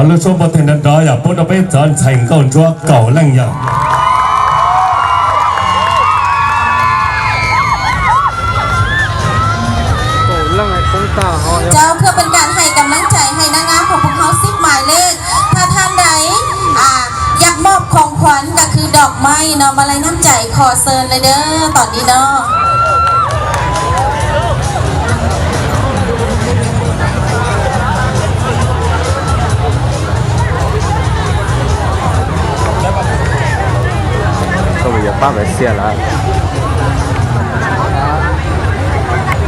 Lô sôm bơ then đón đó, à, bố nó bế giòn thành con chúa cầu lăng nhở. ເຈົ້າ ເພື່ອເປັນການໃຫ້ກຳລັງໃຈໃຫ້ນາງງາມຂອງພວກເຮົາສິບໝາຍເລກ ຖ້າທ່ານໃດ ອ່າ ຢາກມອບຂອງຂວັນກໍຄືດອກໄມ້ເນາະ ມາໄລນ້ຳໃຈ ຂໍເຊີນເລີຍເດີ ຕອນນີ້ເນາະ.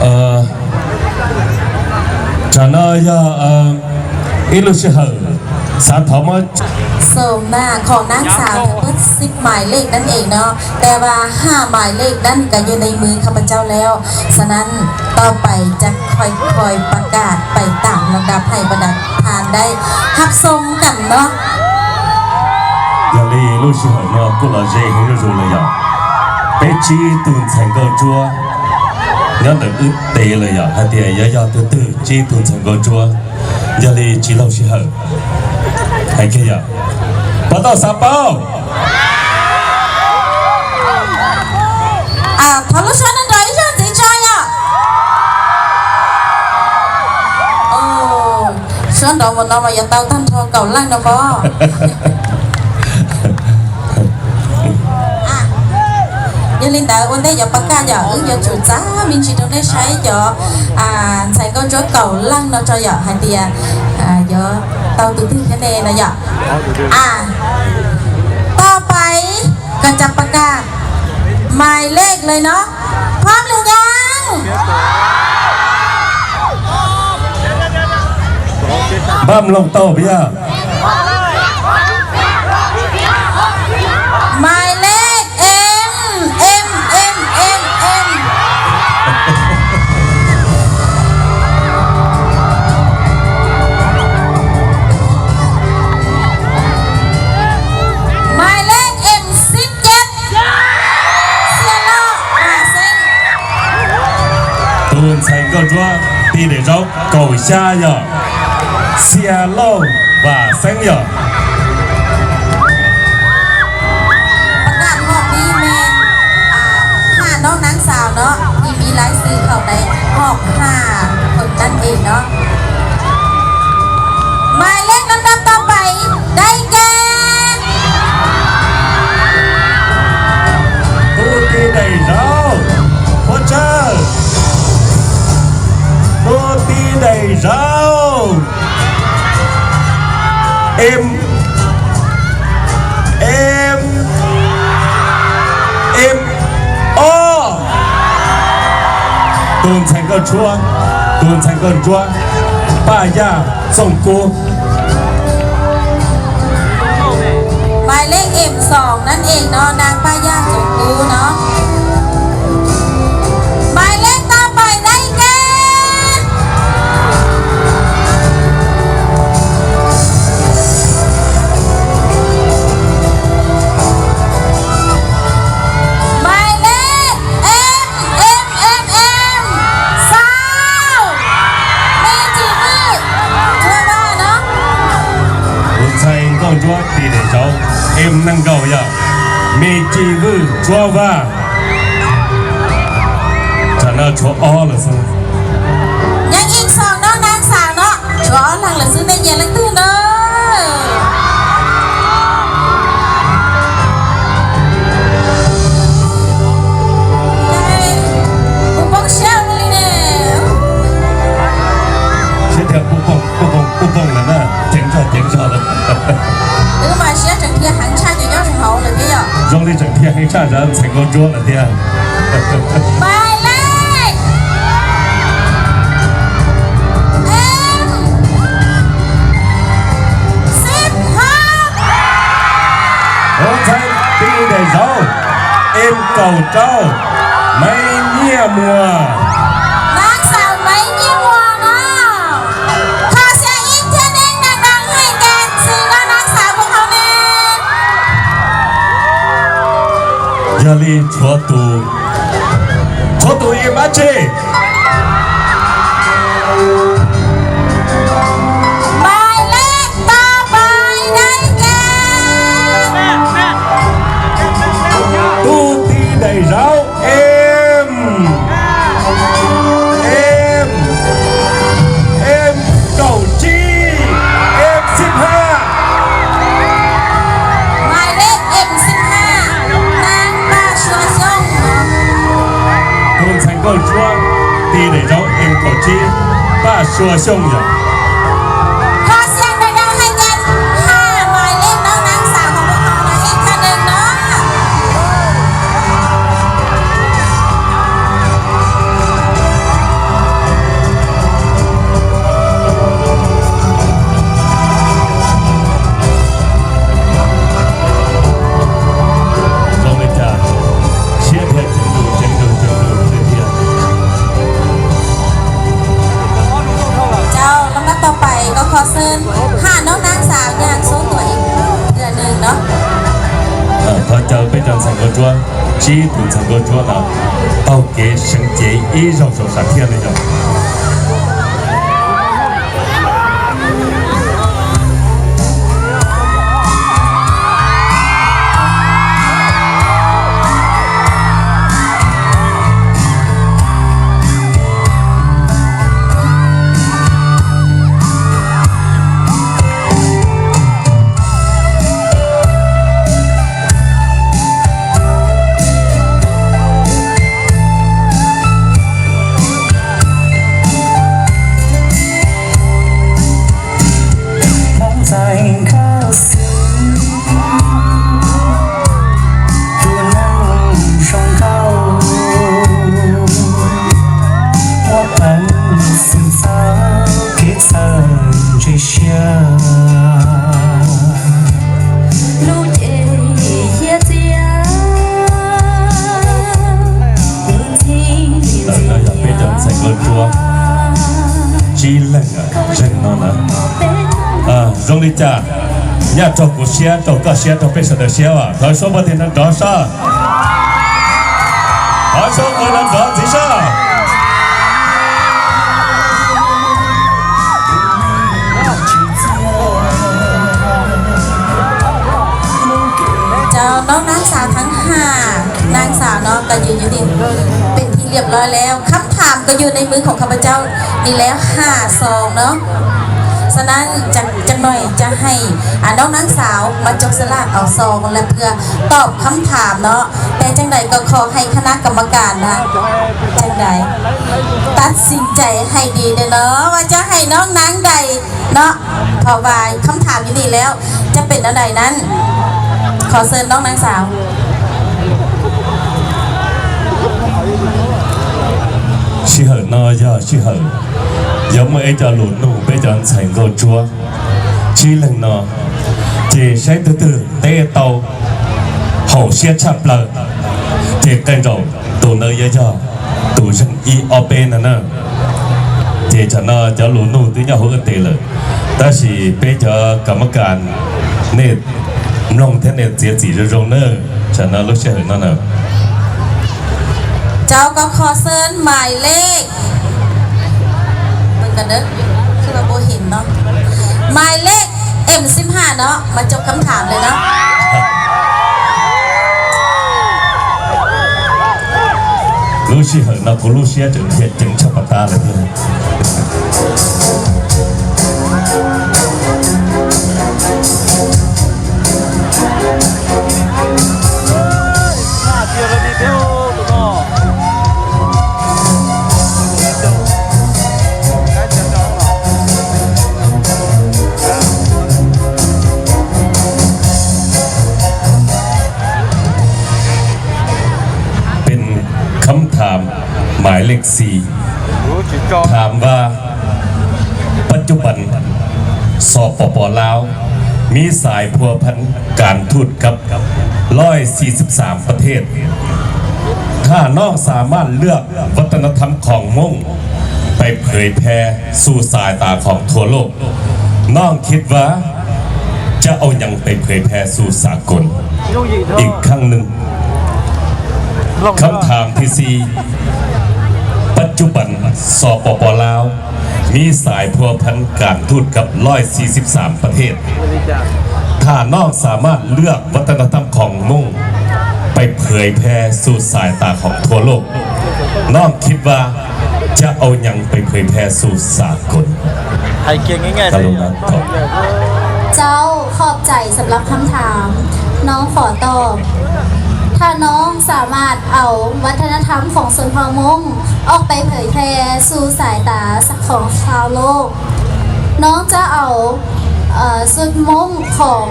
ເອີ ຈານາຍາ ເອີ ອີລູຊິເຮີ ສາທອມ ໂສມໜ້າຂອງນາງສາວທັງໝົດສິບໝາຍເລກນັ້ນເອງເນາະ ແຕ່ວ່າຫ້າໝາຍເລກນັ້ນກໍຢູ່ໃນມືຂ້າພະເຈົ້າແລ້ວ. ສະນັ້ນ ຕໍ່ໄປຈະຄ່ອຍໆປະກາດໄປຕາມລຳດັບໃຫ້ບັນດາທ່ານໄດ້ຮັບຊົມກັນເນາະ. Yali lu shi hoi no ku la je hin lu la ya. Pe chi tun tsen go jua. Nyan da u te la ya. Ha ti ya ya tu tu chi tun tsen go jua. Yali chi lu shi hoi. Hai ke ya. Pa tau sa pau. ອ່າ ທາງລູກຊາຍນັ້ນໄດ້ຍ້ອນຊິຈ່າຍອະ ໂອ້ ຊວນດອກມັນເນາະ ວ່າຢ່າເຕົ້າຕັນທໍ່ເກົາຫຼັງເນາະບໍ່ ອ່າ ຍາລິນດາ ໂອເຕ ຢ່າປະກາດ ຢ່າ ເອີ ຢ່າຈູດຈ້າ ມິນຊິຕ້ອງໄດ້ໃຊ້ເຈົ້າ ອ່າ ໃສ່ເກົາຈົກເກົາຫຼັງເນາະ ເຈົ້າ ຢ່າໃຫ້ເຕຍ ອ່າ ຢ່າເຕົ້າຕຸ້ຍແທ້ແນ່ນະ ຢ່າ ອ່າ ຕໍ່ໄປ ກໍຈະປະກາດໝາຍເລກເລີຍເນາະ ພ້ອມຫຼືຍັງ? ບຳລົງໂຕເບຍ ໝາຍເລກ M M M M M ໝາຍເລກ M ສິບເຈັດ ເຊຍໂລ ຫວາເຊັງ Tun Cheng Gong Zhuang, Ti Dei Zhou, Gou Xia Yao, Xia Lou, Wa Seng Yao. ປະກາດຮອບນີ້ແມ່ນ ອ່າ ຫ້ານ້ອງນາງສາວເນາະ ທີ່ມີລາຍຊື່ເຂົ້າໃນຮອບຫ້າຄົນນັ້ນເອງເນາະ. ໝາຍເລກລຳດັບຕໍ່ໄປໄດ້ແກ່ Pu Ti Dei Zhou, Pu Chao, Pu Ti Dei Zhou, M, M, M, O. Tun Cheng Gong Zhuang, Tun Cheng Gong Zhuang, Pa Ya Zong Gu. ໝາຍເລກ M ສອງ ນັ້ນເອງເນາະ ນາງປ້າຍາ ຈົງກູເນາະ. ໝາຍເລກຕໍ່ໄປໄດ້ແກ່ ໝາຍເລກ M M M M ຊາວ ເມຈິວື ຈົວວາເນາະ. Tun Cheng Gong Zhuang, Ti Dei Zhou, M Nang Gao Ya, Meiji Wu, Joa Wa. Cha na chua o le su. ຍັງອີກສອງນ້ອງນາງສາວເນາະ ຊວນຫຼັງລະຊື້ແມ່ເຢັນລະຕື່ນເດີ. ເສຍແຖວປຸ້ງປົງ ປຸ້ງປົງ ປຸ້ງປົງແລ້ວນະ ເຈັງຊອດ ເຈັງຊອດແລ້ວ. ຫຼືວ່າເສຍຈັງເທື່ອຫາງຊາດຈະຍ້ອນເຮົາເລີຍເດຍ. ຊ່ວງນີ້ຈັງເທື່ອຫາງຊາດຈະໃສ່ກອນຈົວລະເດຍ. ໝາຍເລກ M ສິບຫົກ Hô Thanh Ti Đài Dấu, M Cầu Trâu, Máy Nhia Mùa. ນາງສາວໄມ້ເຍຍມົວເນາະ. ຂໍສຽງອີກເທື່ອໜຶ່ງດັງໆ ໃຫ້ແກ່ຊື່ນ້ອງນາງສາວພວກເຮົາແດ່. Yali Chua Tu, Chua Tu Im Achi. ໝາຍເລກຕໍ່ໄປ ເຈົ້າ M M ເອັມເກົ້າຈີ M ສິບຫ້າ ໝາຍເລກ M ສິບຫ້າ ນາງ ປາຊົວຊົງ ກຳລັງແຂ່ງກອນຈວນ ຕີໄດ້ເຈົ້າ M ເກົ້າຈີ ປາຊົວຊົງ ຢ່າ ຂໍສຽງດັງໆໃຫ້ກັນ ຫ້າ ໝາຍເລກເນາະ ນາງສາວຂອງພວກເຮົານະ ອີກເທື່ອໜຶ່ງເນາະ. ເຈົ້າ ລຳດັບຕໍ່ໄປກໍຂໍເຊີນຫ້ານ້ອງນາງສາວ ຢ່າງໂຊຕົວອີກເທື່ອໜຶ່ງເນາະ. ເອີ ເພາະເຈົ້າເປັນຈັນສັງກະຈົວ ຈີຕຸນສັງກະຈົວນະ ເຕົ້າເກເຊິງເຈອີ່ ເຈົ້າສອງສາມເທື່ອເລີຍເຈົ້າ. ເອີ ເຈົ້າຢາກເປັນຈັນໃສ່ເກີນຕົວ ຈີເຫຼັງ ເຊັ່ນນັ້ນນະ ເອີ ຊົງດີຈ້າ ຍາດເຈົ້າກູເຊຍ ເຈົ້າກໍເຊຍ ເຈົ້າເປັນສະເດີເຊຍວ່າ ເຂົາຊົງປະເທດນັ້ນດອຊາ ເຂົາຊົງເກີນນັ້ນດອຊິຊາ ເຈົ້າ ນ້ອງນາງສາວທັງຫ້ານາງສາວເນາະ ກໍຢືນຢູ່ນີ້ເປັນທີ່ລຽບຮ້ອຍແລ້ວ. ຄຳຖາມກໍຢູ່ໃນມືຂອງຂ້າພະເຈົ້ານີ້ແລ້ວ ຫ້າຊອງເນາະ. ສະນັ້ນ ຈັກ ຈັກໜ້ອຍຈະໃຫ້ ອາ ນ້ອງນາງສາວມາຈັບສະຫຼາກເອົາຊອງ ແລະ ເພື່ອຕອບຄຳຖາມເນາະ. ແຕ່ຈັ່ງໃດກໍຂໍໃຫ້ຄະນະກຳມະການນະ ຈັ່ງໃດ ຕັດສິນໃຈໃຫ້ດີເດີ້ເນາະ ວ່າຈະໃຫ້ນ້ອງນາງໃດເນາະ. ເພາະວ່າຄຳຖາມຢູ່ນີ້ແລ້ວ ຈະເປັນແນວໃດນັ້ນ ຂໍເຊີນນ້ອງນາງສາວ. ເຊີນເນາະ ເຊີນ ເຊີນ ເຈົ້າລູກໜູ ເປັນຈັນໃສ່ໂກຈົວ ເຊີນເນາະ ເຈໃຊ້ຕື້ໆ ເຕເຕົາ ເຮົາເຊຍຊາເປີ ເຈກັນເຈົ້າ ໂຕເນີຍະຍາ ໂຕຈັ່ງອີອອເປນນະ ເຈຈະນະ ເຈົ້າລູກໜູ ຕຶຍາໂຮເອີເຕເລີ ຕາຊິເປຈະກຳມະການເນ ມອງແທນເນ ເສຍສີໂຈໂຈເນີ ຈະນະ ລູກເຊເຫີນນະ. ເຈົ້າກໍຂໍເຊີນໝາຍເລກ ເບິ່ງກັນເດີ້ ຄືວ່າບໍ່ເຫັນເນາະ ໝາຍເລກ ເອັມສິບຫ້າ ເນາະ ມາຈົບຄຳຖາມເລີຍເນາະ. ລູຊິເຫີນເນາະ ກູລູເຊຍເຈີເຮັດເຈີຊອບປະຕາເລີຍ. ເປັນຄຳຖາມໝາຍເລກສີ່ ຖາມວ່າ ປັດຈຸບັນ ສປປ ລາວ ມີສາຍພົວພັນການທູດກັບ ຮ້ອຍສີ່ສິບສາມ ປະເທດ. ຖ້ານ້ອງສາມາດເລືອກວັດທະນະທຳຂອງມົ້ງໄປເຜີຍແຜ່ສູ່ສາຍຕາຂອງທົ່ວໂລກ, ນ້ອງຄິດວ່າຈະເອົາຫຍັງໄປເຜີຍແຜ່ສູ່ສາກົນ? ອີກຄັ້ງໜຶ່ງ, ຄຳຖາມທີສີ່, ປັດຈຸບັນ ສປປ ລາວ ມີສາຍພົວພັນການທູດກັບ ຮ້ອຍສີ່ສິບສາມ ປະເທດ. ຖ້ານ້ອງສາມາດເລືອກວັດທະນະທຳຂອງມົ້ງ ໄປເຜີຍແຜ່ສູ່ສາຍຕາຂອງທົ່ວໂລກ, ນ້ອງຄິດວ່າຈະເອົາຫຍັງໄປເຜີຍແຜ່ສູ່ສາກົນ? ໃຫ້ກຽດງ່າຍໆ ກະລຸນາຕອບ. ເຈົ້າ, ຂອບໃຈສຳລັບຄຳຖາມ. ນ້ອງຂໍຕອບ, ຖ້ານ້ອງສາມາດເອົາວັດທະນະທຳຂອງຊົນເຜົ່າມົ້ງອອກໄປເຜີຍແຜ່ສູ່ສາຍຕາຂອງຊາວໂລກ, ນ້ອງຈະເອົາ ເອີ ຊຸດມົ້ງຂອງ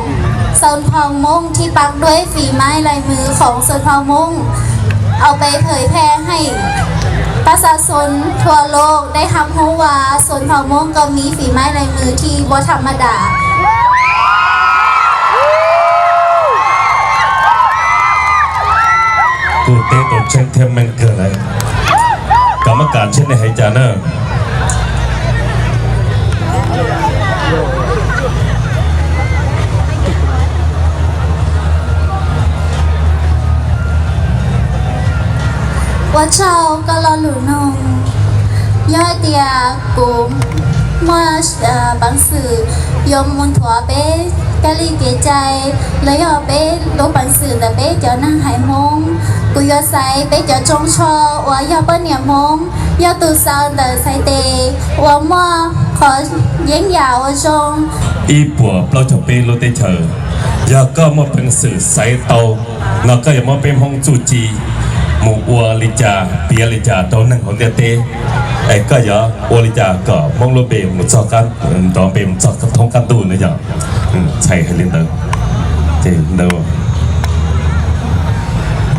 ຊົນເຜົ່າມົ້ງທີ່ປັກດ້ວຍຝີໄມ້ລາຍມືຂອງຊົນເຜົ່າມົ້ງ ເອົາໄປເຜີຍແຜ່ໃຫ້ປະຊາຊົນທົ່ວໂລກໄດ້ຮັບຮູ້ວ່າຊົນເຜົ່າມົ້ງກໍມີຝີໄມ້ລາຍມືທີ່ບໍ່ທຳມະດາ. ກູເຕໂຕເຊັນເທນແມນເກີນໄລ ກຳມະການເຊັນໃຫ້ຈາເນີ. ວ່າເຈົ້າກໍລໍຫຼູນົງ ຍອດເຕຍ Cô mua, ờ, bằng sự yom mun thua bé, cái ly kế chai, lấy họ bé, đố bằng sự là bé cho năng hài mông. Cô yua sai, bé cho trông cho, ua yua bớt niệm mông, yua tù sao đờ sai tê, ua mua, khó, dễ dàng ua trông. ອີ່ປົວ ເປົ່າຈະເປັນໂລເຕເຈີ ຢາກກໍມາເປັນສື່ໃສ່ເຕົາ ເນາະ ກໍຢ່າມາເປັນຫ້ອງຈູຈີ ໝູ່ອວລິຈາ ເປຍລິຈາ ເຕົາໜຶ່ງຂອງເຕເຕ ໄອ້ກໍຢ່າ ອວລິຈາ ກໍມອງໂລເບ ໝູ່ຊອກກັນ ເອີ ຕອນເປັນຊອກກັນ ທ້ອງກັນດູນະ ຢ່າ ອືມ ໃສ່ໃຫ້ຫຼິ້ນເດີ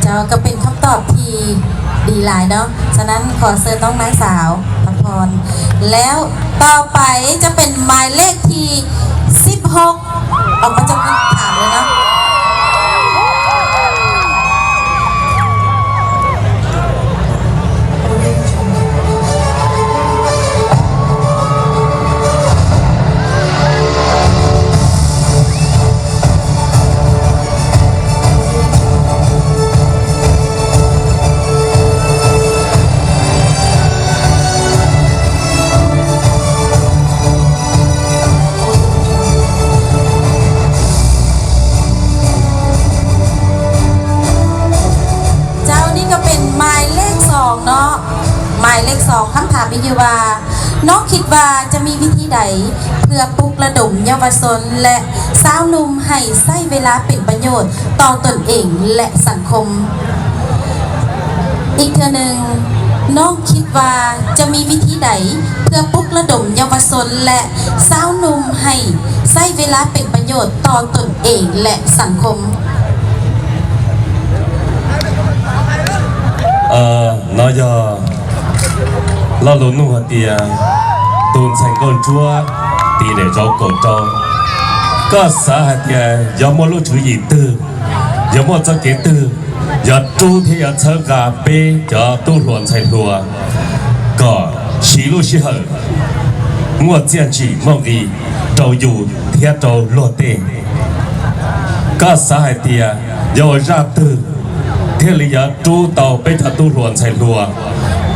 ເຈົ້າ ກໍເປັນຄຳຕອບທີ່ດີຫຼາຍເນາະ. ສະນັ້ນ ຂໍເຊີນນ້ອງນາງສາວພັກຜ່ອນ ແລ້ວຕໍ່ໄປຈະເປັນໝາຍເລກທີສິບຫົກ ອອກມາຈາກຄຳຖາມເລີຍເນາະ. ເຈົ້າ ນີ້ກໍເປັນໝາຍເລກສອງເນາະ ໝາຍເລກສອງ ຄຳຖາມມີຢູ່ວ່າ ນ້ອງຄິດວ່າຈະມີວິທີໃດເພື່ອປຸກລະດົມເຍົາວະຊົນ ແລະ ຊາວໜຸ່ມໃຫ້ໃຊ້ເວລາເປັນປະໂຫຍດຕໍ່ຕົນເອງ ແລະ ສັງຄົມ? ອີກເທື່ອໜຶ່ງ, ນ້ອງຄິດວ່າຈະມີວິທີໃດເພື່ອປຸກລະດົມເຍົາວະຊົນ ແລະ ຊາວໜຸ່ມໃຫ້ໃຊ້ເວລາເປັນປະໂຫຍດຕໍ່ຕົນເອງ ແລະ ສັງຄົມ? ເອີ ເນາະ ຢ່າ ລາວໂລນູຫາເຕຍ ຕູນແຊງໂກນຈົວ ຕີເດຈອກໂກນຈອງ ກໍສາຫາເຕຍ ຍອມມໍລູກຖືອີກຕື້ ຍອມມໍຈະເກຕື້ ຍາຕູເທຍາເຊີກາເປ ຈາຕູຫຼວນໄຊຫຼວ ກໍຊີລູກຊີເຫີ ງວດຈຽນຈີ່ມໍງອີ ເຕົາຢູ່ເທຍເຕົາຫຼວດເຕ ກໍສາຫາເຕຍ ຍາວະຢາຕື້ ເທຍລິຍາຕູເຕົາເປຈາຕູຫຼວນໄຊຫຼວ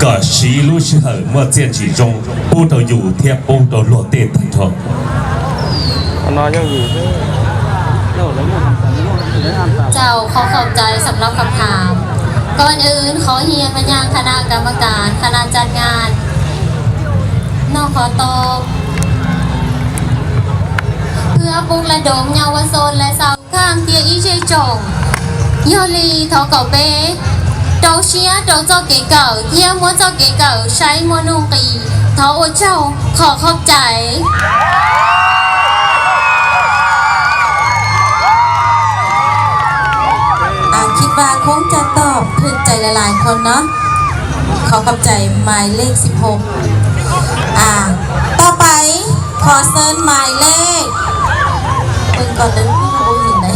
ກໍຊີລູກຊີເຫີ ເມື່ອຈຽນຈີ່ຈົງ ປູເຕົາຢູ່ເທຍປູເຕົາຫຼວດເຕໄຕທອງ. ເຈົ້າ ຂໍຂອບໃຈສຳລັບຄຳຖາມ. ກ່ອນອື່ນ ຂໍຮຽນມາຍັງຄະນະກຳມະການ ຄະນະຈັດງານ ນອກ ຂໍຕອບ ເພື່ອປຸກລະດົມເຍົາວະຊົນ ແລະ ຊາວ ຂ້າມເທຍອີເຊຈອງ ຍອດລີ ທໍເກົາເປ ເຕົາເຊຍ ເຕົາເຈົ້າເກເກົາ ເທຍມົວເຈົ້າເກເກົາ ໄຊມົວນຸງກີ ທໍໂອເຈົ້າ ຂໍຂອບໃຈ. ອາ ຄິດວ່າຄົງຈະຕອບຖືກໃຈຫຼາຍໆຄົນເນາະ. ຂໍຂອບໃຈໝາຍເລກສິບຫົກ. ອາ ຕໍ່ໄປ ຂໍເຊີນໝາຍເລກ ເບິ່ງກ່ອນເດີ ບໍ່ເຫັນໃດ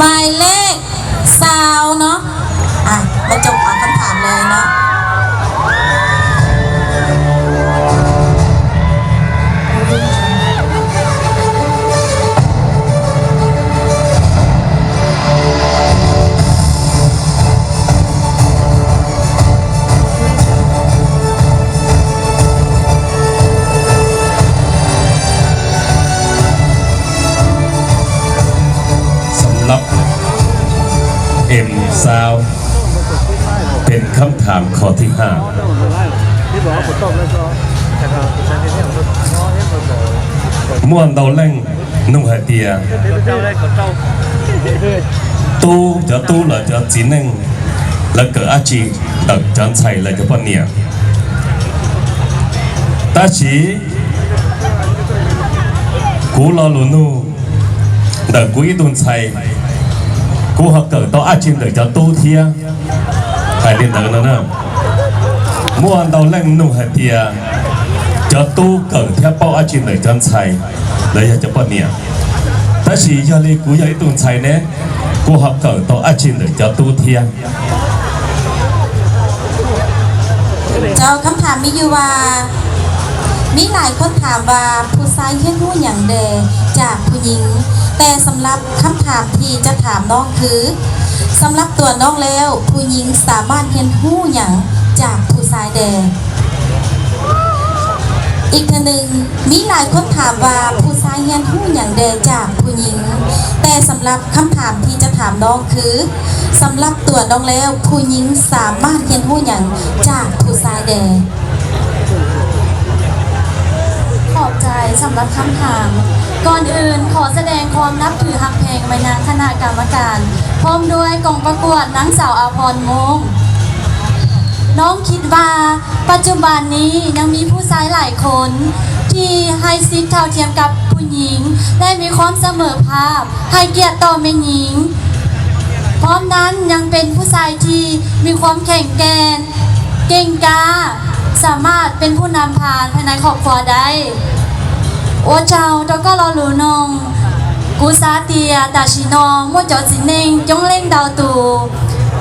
ໝາຍເລກຊາວເນາະ. ອາ ມາຈົບເອົາຄຳຖາມເລີຍເນາະ. ສຳລັບເອັມ ເປັນຄຳຖາມຂໍ້ທີຫ້າ. ມ່ວນເດົາແລ້ງນຸ່ງຫາເຕຍ Tú, cov tú leh cov txiv neej, leh kawm dab tsi ntawm cov ntxhais leh cov poj niam? Tab sis kuv lo lus nug ntawm kuv ib tug ntxhais, kuv ho kawm tau dab tsi ntawm cov tub thiab? Hais li ntawd no na. Muaj ntau leej nug hais tias cov tub kawm thiab paub dab tsi ntawm cov ntxhais los yog cov poj niam. Tab sis yog li kuv yog ib tug ntxhais ne, kuv ho kawm tau dab tsi ntawm cov tub thiab? ເຈົ້າ, ຄຳຖາມມີຢູ່ວ່າ ມີຫຼາຍຄົນຖາມວ່າ ຜູ້ຊາຍຮຽນຮູ້ຫຍັງແດ່ຈາກຜູ້ຍິງ? ແຕ່ສຳລັບຄຳຖາມທີ່ຈະຖາມນ້ອງຄື ສຳລັບຕົວນ້ອງແລ້ວ ຜູ້ຍິງສາມາດຮຽນຮູ້ຫຍັງຈາກຜູ້ຊາຍແດ່? ອີກເທື່ອໜຶ່ງ, ມີຫຼາຍຄົນຖາມວ່າ ຜູ້ຊາຍຮຽນຮູ້ຫຍັງແດ່ຈາກຜູ້ຍິງ? ແຕ່ສຳລັບຄຳຖາມທີ່ຈະຖາມນ້ອງຄື ສຳລັບຕົວນ້ອງແລ້ວ ຜູ້ຍິງສາມາດຮຽນຮູ້ຫຍັງຈາກຜູ້ຊາຍແດ່? ຂອບໃຈສຳລັບຄຳຖາມ. ກ່ອນອື່ນ ຂໍສະແດງຄວາມນັບຖືຮັກແພງໄປຍັງຄະນະກຳມະການ ພ້ອມດ້ວຍກອງປະກວດນາງສາວອາພອນ ມົ້ງ. ນ້ອງຄິດວ່າ ປັດຈຸບັນນີ້ຍັງມີຜູ້ຊາຍຫຼາຍຄົນທີ່ໃຫ້ສິດເທົ່າທຽມກັບຜູ້ຍິງ ແລະ ມີຄວາມສະເໝີພາບ ໃຫ້ກຽດຕໍ່ແມ່ຍິງ. ພ້ອມນັ້ນຍັງເປັນຜູ້ຊາຍທີ່ມີຄວາມແຂງແກ່ນ, ເກັ່ງກ້າ, ສາມາດເປັນຜູ້ນຳພາພາຍໃນຄອບຄົວໄດ້. Ua chào cho các lo lù nông, Cú Xá Tiê, Tả Sỉ Nò, Mua Chó Xí Ninh, Chống Lêng Đào Tù.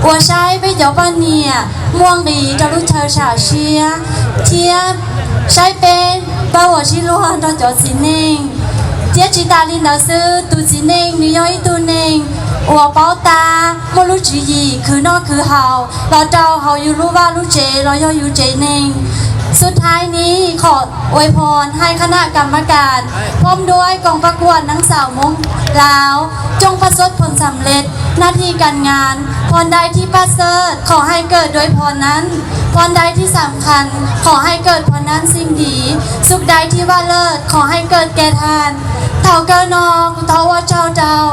Ua sai với chó Pan Nia, Mua Nghỉ cho lũ Thơ Sả Sia, Thiếp sai bên, Bao Ua Xí Lua cho chó Xí Ninh. Thiếp chỉ ta linh đạo sư, tù Xí Ninh, New York, Ituning, Ua Páo Ta, Mua Lũ Chỉ Dị, Khứ No Khứ Hào, ລາວເຈົ້າເຮົາຢູ່ຮູ້ວ່າຮູ້ເຈ ລາວເຮົາຢູ່ເຈໜຶ່ງ. ສຸດທ້າຍນີ້ ຂໍອວຍພອນໃຫ້ຄະນະກຳມະການ ພ້ອມດ້ວຍກອງປະກວດນາງສາວມົ້ງລາວ ຈົ່ງປະສົບຜົນສຳເລັດໜ້າທີ່ການງານ. ພອນໃດທີ່ປະເສີດ ຂໍໃຫ້ເກີດດ້ວຍພອນນັ້ນ. ພອນໃດທີ່ສຳຄັນ ຂໍໃຫ້ເກີດພອນນັ້ນສິ່ງດີ. ສຸກໃດທີ່ວ່າເລີດ ຂໍໃຫ້ເກີດແກ່ທ່ານ. ເຖົ້າເກີນອ ກູເຖົ້າວ່າເຈົ້າເຈົ້າ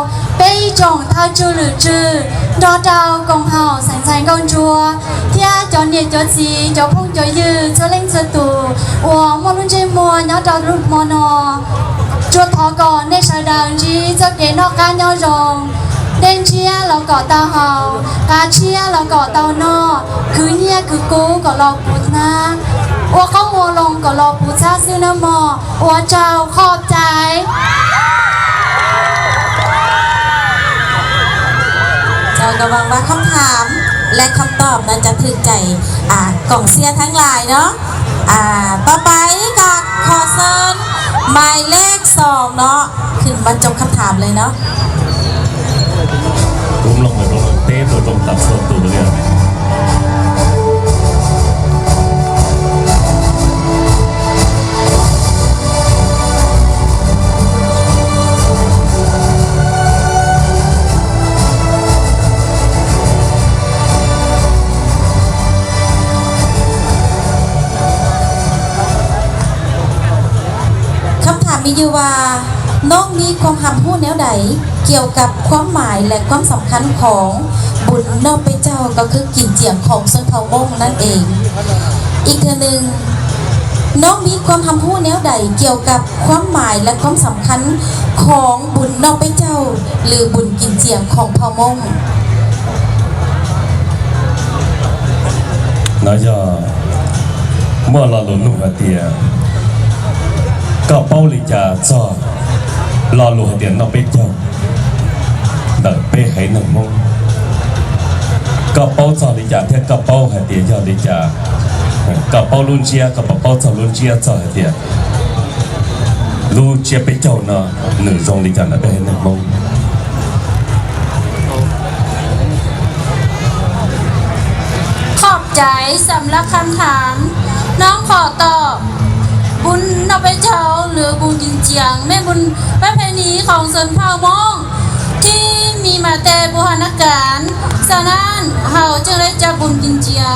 Pê Chồng Thơ Chư Lử Chư, Đo Trao Công Hào Sánh Sánh Công Chúa, Thiê Chó Nhiệt Chó Xí, Chó Phông Chó Dư, Chó Lêng Chó Tù, Ua Mua Lung Chê Mua, Nhó Trao Lung Mua No, Chua Thó Cỏ Nê Sài Đào Nchi, Chó Kế Nọ Cá Nhó Rồng, Đen Chia Lò Cỏ Tàu Hào, Cá Chia Lò Cỏ Tàu No, Khứ Nhia Khứ Cú Cỏ Lò Pú Ná, Ua Cốc Ua Lông Cỏ Lò Pú Xá Sư Nơ Mò, Ua Chào, Khọp Cháy. ເຈົ້າກໍຫວັງວ່າຄຳຖາມ ແລະ ຄຳຕອບນັ້ນຈະຖືກໃຈ ອ່າ ກອງເຊຍທັງຫຼາຍເນາະ. ອ່າ ຕໍ່ໄປກໍຂໍເຊີນໝາຍເລກສອງເນາະ ຂຶ້ນມາຈົບຄຳຖາມເລີຍເນາະ. ຄຳຖາມມີຢູ່ວ່າ ນ້ອງມີຄວາມຮັບຮູ້ແນວໃດກ່ຽວກັບຄວາມໝາຍ ແລະ ຄວາມສຳຄັນຂອງບຸນນອກເປັດເຈົ້າ ກໍຄືກິນຈຽງຂອງຊົນເຜົ່າມົ້ງນັ້ນເອງ? ອີກເທື່ອໜຶ່ງ, ນ້ອງມີຄວາມຮັບຮູ້ແນວໃດກ່ຽວກັບຄວາມໝາຍ ແລະ ຄວາມສຳຄັນຂອງບຸນນອກເປັດເຈົ້າ ຫຼື ບຸນກິນຈຽງຂອງເຜົ່າມົ້ງ? ນາຍາ Muaj lo lus nug hais tias koj paub li cas txog lo lus hais tias noj peb caug ntawm peb haiv neeg Hmoob? Koj paub txog li cas thiab koj paub hais tias yog li cas? Koj paub lub ntsiab, koj puas paub txog lub ntsiab txog hais tias lub ntsiab peb caug no nws zoo li cas ntawm peb haiv neeg Hmoob? Khop ໃຈສຳລັບຄຳຖາມ. ນ້ອງຂໍຕອບ ບຸນນອກເປັດເຈົ້າ ຫຼື ບຸນກິນຈຽງ ແມ່ນບຸນປະເພນີຂອງຊົນເຜົ່າມົ້ງທີ່ມີມາແຕ່ບູຮານະການ. ສະນັ້ນ ເຮົາຈຶ່ງໄດ້ຈັດບຸນກິນຈຽງ